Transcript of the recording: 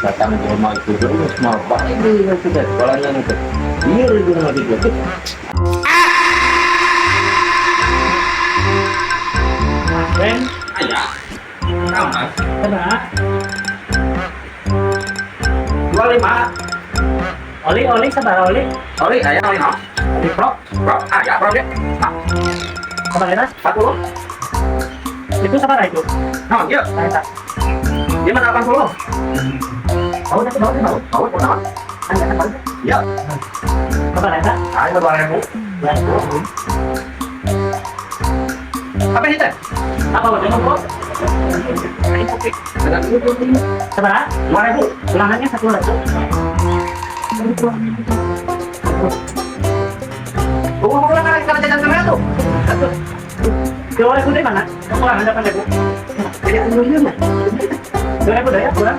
Datang ke rumah itu terus mau balik deui nanti teh sekolahnya nanti. Iya, itu mah gitu. Ben, Aya. Sama. Kena. 25. Oli, oli, sabar oli. Oli aya oli naon? Oli pro. Pro, aya pro ge. Nah, Sabar ya, 40. Itu sabar itu. Naon ieu? Saya tak. Ieu mah 80. Tahu tapi tahu tahu. Tahu kunaon? Anda kan tahu. Iya. Sabar ya, Ayo 2000. Ya. Apa ini teh? Apa udah ngomong? Ini kopi. Dengan Sabar. 2000. Ulangannya satu lagi. Oh, mau pulang karena jajan sama tuh. Satu. 2.000 dari mana? Kurang 8.000. Jadi anu ieu mah. 2.000 dari kurang.